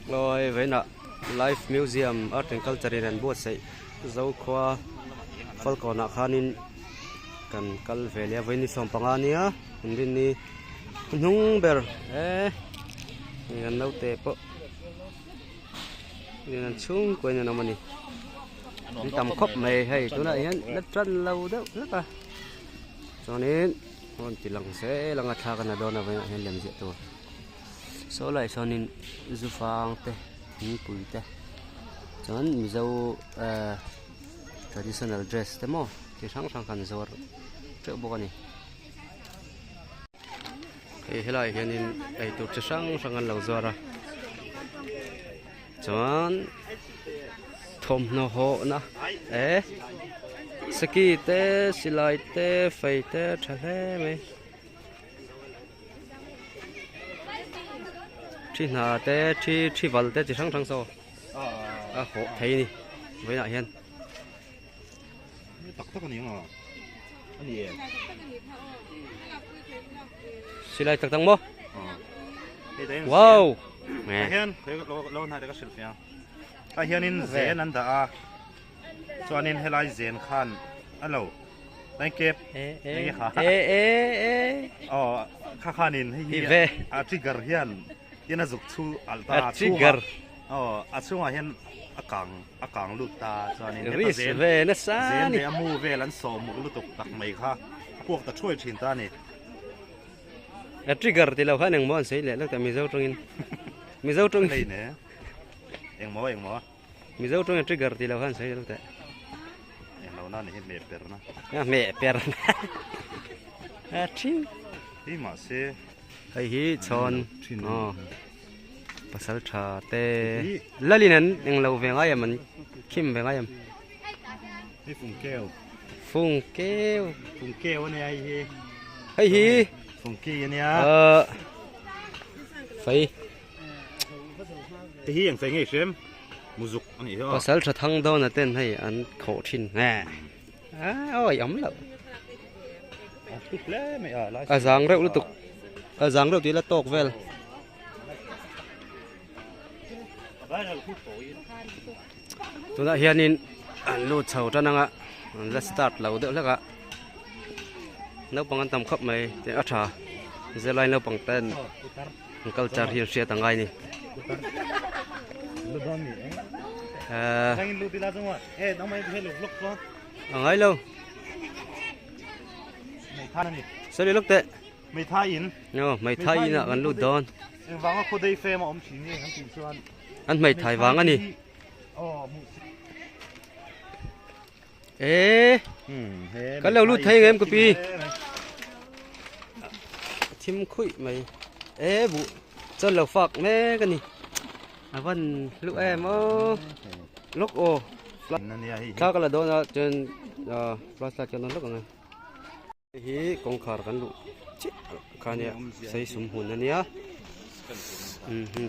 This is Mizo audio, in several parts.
Awi vawiinah Life Museum Art and Culture in an buatsaih Zokhua Falkawnah khanin kan kal ve leh a vawiin ni sawmpanga nia an rin ni hnung ber e an naute pawh an chhungkaw in an awm a ni an tam khawp mai hei tunah hian la tan lo deuh hlek a chuanin rawn ti lang zel ang a thla kan la dawn a vawiinah hian lem ziah tur. Saw laiah sawnin zu fang te thingpui te chuan mizo ehh traditional dress te maw chi hrang hrang kha an zuar teuh bawk a ni. Hei helaiah hianin eitur chi hrang hrang an lo zuar a chuan thawmhnaw hawhna eh seki te silai te fei te tha hle mai. Thi hna te thi thi val te chi hrang hrang saw a hawh thei a ni vawiinah hian. Tak tak ani ang ani e. Silai tak tak maw? Wow! Hian lo hnai te ka hrilh fiang. A hianin zen an dah a. Chuanin helai zen khan a lo Thank you. E e e e. Oh, kha khanin hei hi ve. A trigger hian hian a zuk chu al ta a trigger. Oh, a chungah hian a kang a kang lut ta chuanin heta zen ve nasa zen leh a mu vel an sawm muk lutuk tak mai kha a puak ta thuai thin ta ni. A trigger ti lo khan engmaw an sawi leh lek ta Mizo tawngin. Mizo tawngin. Hei ne. Engmaw engmaw. Mizo tawng in trigger tih loh khan sawi zel teh. Englo na ni hi hmeh per na. A hmeh per na. A thin. Hi mahse. Hei hi chhawn. Aw. Pasal tha te. Lalin an englo ve ngai em an khim ve ngai em. Hi fung keu. Fung keu. Fung keu ania hei hi. Hei hi. Fung ki ania. Fei. Hei hi eng fei ngei hrem muzuk a nih hi aw. Pasal tha thang dawn a ten hei an khawh thin nge a awi awm loh. A hlu hle mai a lai. A zang reuh lutuk a zang reuh tih la tawk vel. Tunah hianin an lut chho tan anga an la start lo deuh hlek a naupang an tam khawp mai a tha zirlai naupang ten. An culture hi an hriat a ngai ni. A ngai lo. Sorry lok teh. No, Meithai in ah kan lut dawn. An hmeithai vang a ni. Ê kan lo lut thei ngem ka pi thim khuih mai ê buh chuan lo fak mek a ni a van hlu em aw lawk aw thla ka la dawn a chuan flashlight ka la dawn lawk ang e hei hi kawngkhar kan luh chiah kha ania sei sum hmun ania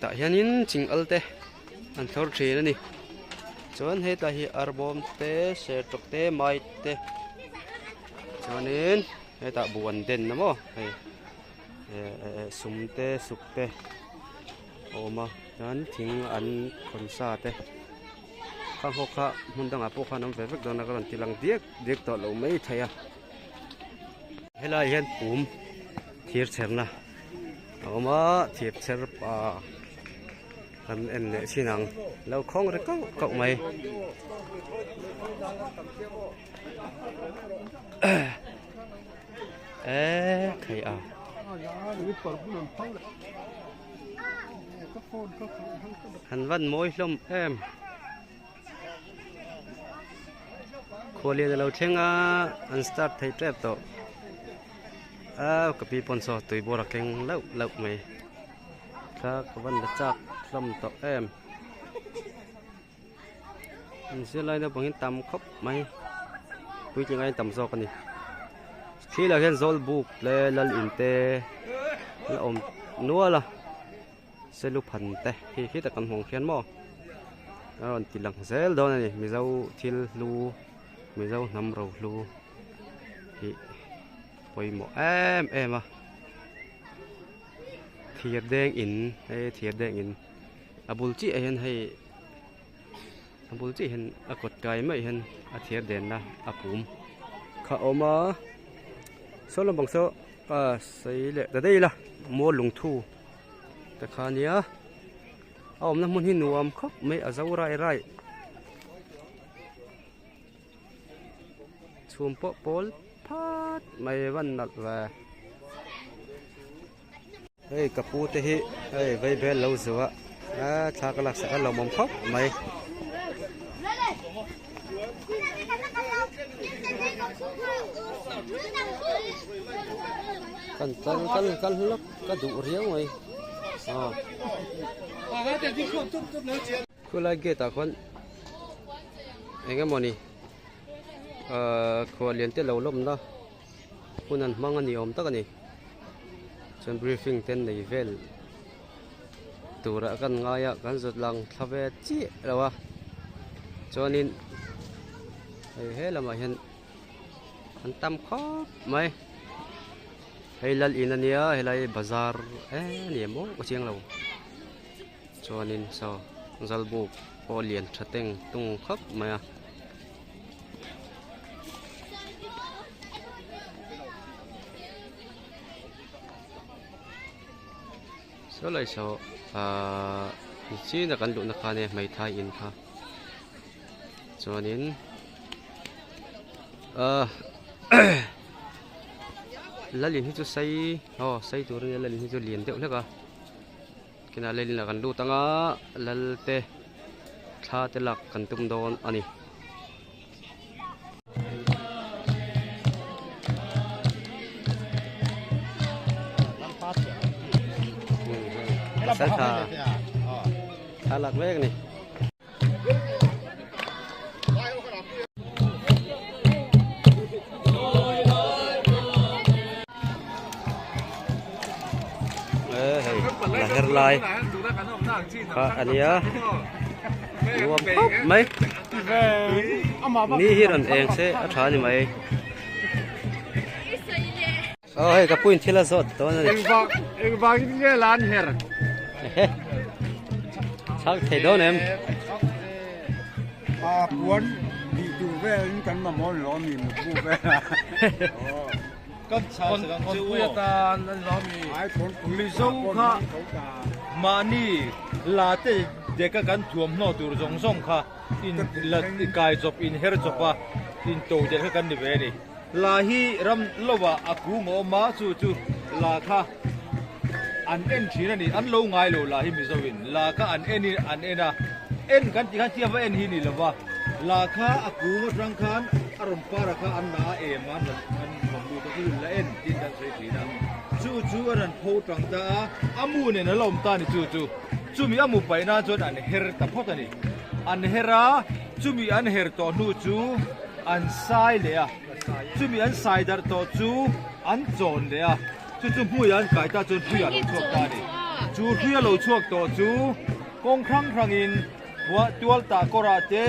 tah hianin ching al te. An thlawr thin a ni. Chuan heta hi arbawm te, sertawk te, mai te chuanin hetah buh an den a maw hei eh sum te suk te a awm a chuan thing an khawn sa te khang ho kha hmun dangah pawh khan awm ve vek dawn a ka rawn ti lang diak diak tawh lo mai thei a. Helaiah hian pum thir chherna a awm a thir chher pa. Kan en leh chin ang lo khawng ri kauh kauh mai. Eee thei a. Han van mawi hlawm em. Khualian a lo thleng a an start thei tep tawh. A ka pi pawn saw tui bawr a keng lauh lauh mai. Thla ka van la chak hlawm tawh em. An zirlai naupang hi tam khawp mai puitling aiin tam zawk a ni. Thil ah hian zawl buk leh lal in te la awm nual a selu phan te khi khi tak kan hmuh ang khian maw a rawn ti lang zel dawn a ni mizo thil hlu mizo hnam rohlu hi pawimawh em em a. Thir deng in hei thir deng in. A bul chiah hian hei a bul chiah hian a kawt kai mai hian a thir denna a pum kha a awm a saw lampang saw a sawi leh ta daih ila mual lungthu te kha a nia a awmna hmun hi nuam khawp mai a zo rai rai. Chhum pawh pawl phat mai van nalh ve. Hei ka pu te hi hei vaibel lo zo a a thla ka laksak a lawmawm khawp mai. Kan kal kal kal hlawk ka duh riau mai aw. Khulai gate ah khuan eng emawni ahh khuallian te lo lawmna hun an hmang a ni awm tak a ni chuan briefing te an nei vel turah kan ngai a kan zawt lang thla ve chiah lo a chuanin hei he lamah hian an tam khawp mai hei lal in a nia helai bazar em a ni em aw ka chiang lo. Chuanin saw zalbuk pawh lian tha teng tung khawp mai a. Saw lai saw ahh china kan luhna kha nia hmeithai in kha chuanin ahh lalin hi chu sei aw sei tur a nia lalin hi chu lian deuh hlek a. Kinah lel inah kan lut anga lal te thla te lak kan tum dawn a ni. Pasal tha thla lak mek a ni. Hei la her lai kha a nia nuam khawp mai ni hi rawn eng se a tha a ni mai aw hei ka puin thil a zawt dawn a ni engvangin nge la an her chhak thei dawn em a puan tih tur velin kan mamawh lo mi mutbu vel Kan kawnpui atan an lo mi. Mizo kha mahni la te deka kan thuamhnaw tur zawng zawng kha in la kai chawp in her chawp a in to del kha kan ni ve a ni. La hi ram lovah a kung a awm a chu chu la kha an en thin a ni. An lo ngai lo la hi Mizo in la kha an en in an en a en kan tih khan tia va en hi ni lova la kha a kung atang khan a rawn par a kha an la a em a an rawn lut a chu la en tiin kan sawi thin a chu chu a rawn pho tang ta a a mu nen a la awm ta a ni chu chu chumi a mu paih nan chuan an her ta phawt a ni an her a chumi an her tawh hnu chu an sai leh a chumi an sai darh tawh chu an chawn leh a chu chu hmuiah an kai ta chuan hruiah a lo chhuak ta a ni chu hruia lo chhuak tawh chu kawng hrang hrangin Khuah tual tah kawrah te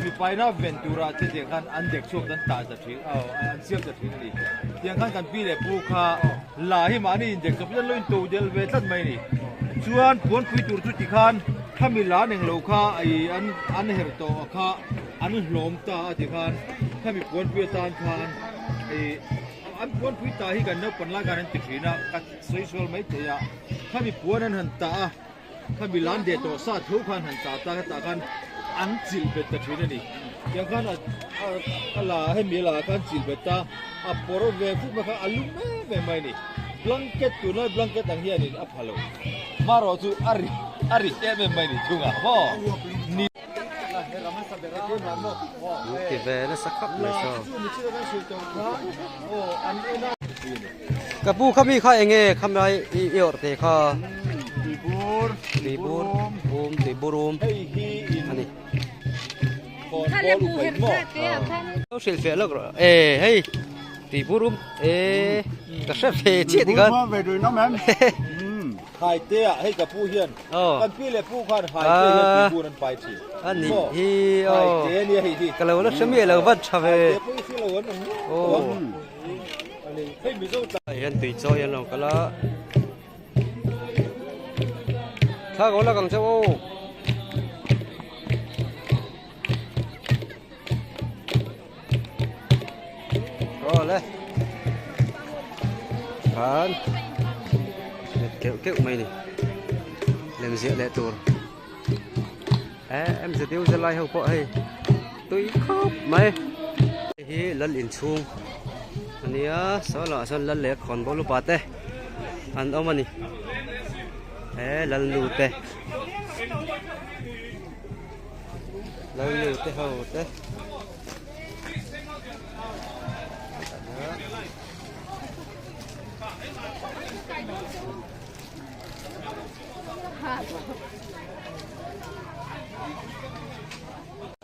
mipaina ven turah te tiang khan an dek chhuak an tah za thin aw an siam za thin a ni. Tiang khan kan pi leh pu kha la hi mahni indek chawp hian lo in to del ve tlat mai a ni. Chuan puanpui tur chu ti khan khami la neng lo kha ai an an her tawh a kha an hlawm ta a ti khan khami puanpui atan khan ai an puanpui tah hi kan naupang lai khan an ti thin a ka sawi sual mai thei a khami puan an han tah a. Kha milan deh tawh sa tho khan han tah ta hetah khan an chilh bet ta thin a ni. Tiang khan a a la hemi a la ah khan chilh bet ta a pawr ve fuk mai kha a lum em em mai a ni. Blanket tunlai blanket ang hianin a pha lo. Hmarawh chu a ri a ri em em mai a ni chungah maw ni. Ti ve nasa khawp mai saw. Ka pu kha mi kha enge kha mai i i awrh te kha. Tuibur Tuibur um tuibur um ani. Lo hrilh feh lawk rawh e hei tuibur um e ka hre ve chiah tikhan. Haite ah hei ka pu hian kan pi leh pu khan haite hian tuibur an pai thin. A nih hi aw. Haite ania hei hi. Ka lo la hre miah lo vat tha ve. Haite pawh hi hre lo an awm nual a. Hei Mizo tla. Hei hian tui chawi an lo kal a. Thla ko la kang cheu aw. Awle. Khan. Met keuh keuh mai ni. Lem ziah leh tur. Eh, MZU zirlai ho pawh hei tui khawp mai. Hei hi lal inchhung a nia, saw lamah sawn lal leh khawnbawl upa te an awm a ni. He lal nu te lal nu te ho te.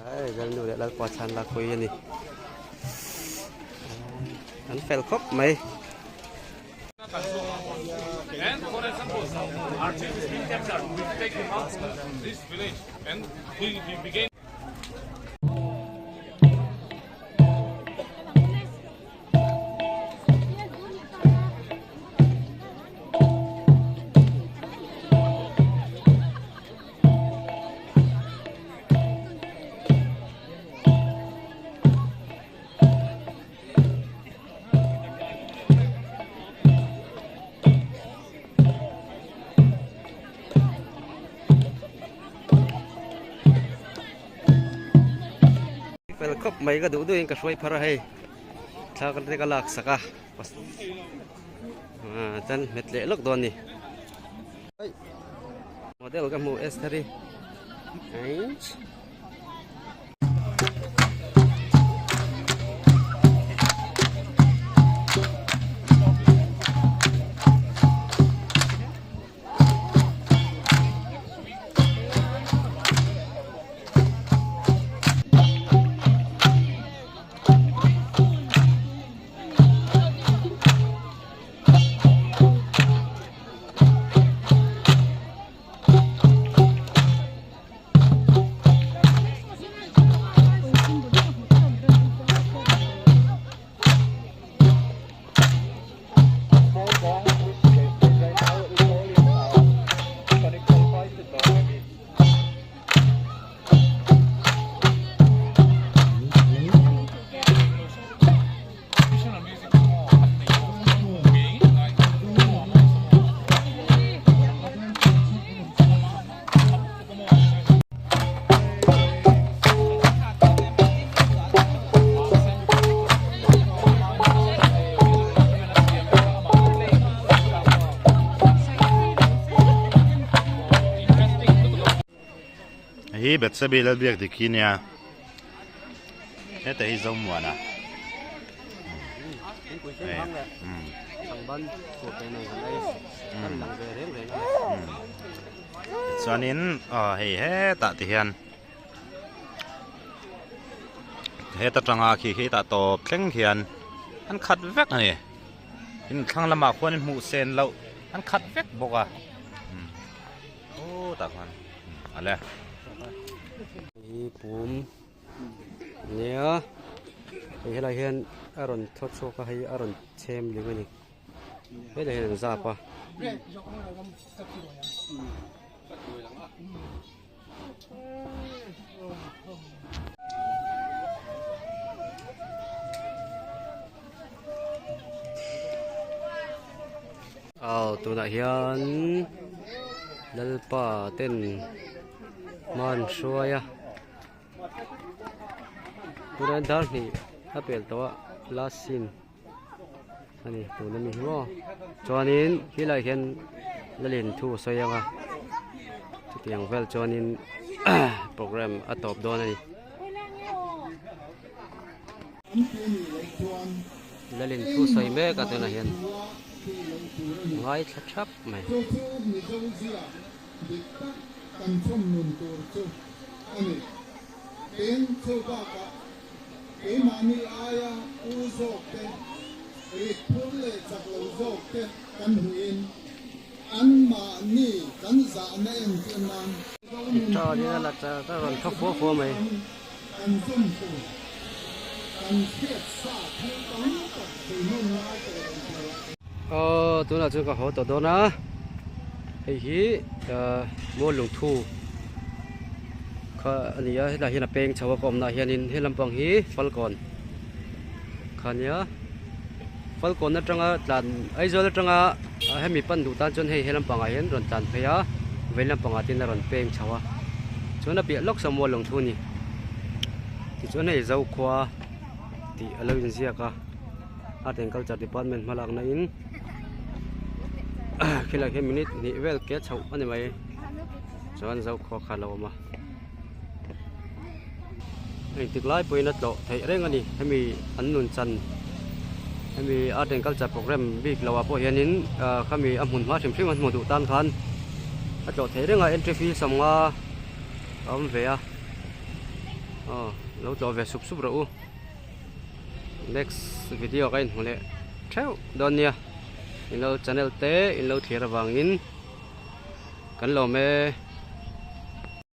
Ai Lalnu leh Lalpa chhan lak pui a ni. An fel khawp mai. And for example, our chief is being captured. We take him out this village and he, he began. Fel khawp mai ka duh duhin ka hruai phar a hei thla te ka lak sak a chuan hmet leh lawk dawn a ni model ka hmu Esther-i Hi Betsabe Lalbiak dik hi nia heta hi Zomuana chuanin aw hei hetah ti hian heta tanga khi hetah tawp thleng hian an khat vek a ni in thlang lamah khuan hmuh sen loh an khat vek bawk a Khutah khan a le. Hi pum nia hei helai hian a rawn thaw chhuak a hei a rawn chhem ling a ni helai hian an zap a. Aw tunah hian Lalpa ten hma an hruai a tunah hian dar hnih a pel tawh a last scene a ni tun a ni hi maw chuanin helaiah hian lalin thu a sawi ang a chutiang vel chuanin programme a tawp dawn a ni. Lalin thu sawi mek a tunah hian ngaithla thap mai. Guitar in a la char a rawn thaw fua fua mai. Aw tunah chuan ka haw tawh dawn a. Hei hi ahh mual lungthu kha a ni a hetlai hian a peng chho a ka awmna ah hianin he lampang hi falkawn kha a nia falkawn atanga tlan Aizawl atanga hemi pan duh tan chuan hei he lampangah hian rawn tlan phei a vei lampangah te hian a rawn peng chho a chuan a piah lawk saw mual lungthu a ni tichuan hei Zokhua tih a lo inziak a. Art and Culture Department hmalakna in khilai khian minute hnih vel ke chhoh a ni mai chuan Zokhua kha a lo awm a engtik lai pawhin a tlawh theih reng a ni hemi an nun chan hemi Art and Culture programme bik loh ah pawh hianin ah khami a hmun hma hrim hrim an hmuh duh tan khan a tlawh theih reng a entry fee sawmnga a awm ve a aw lo tlawh ve sup sup rawh u. Next video ka inhmu leh theuh dawn nia in lo channel te in lo thlir avangin kan lawm e.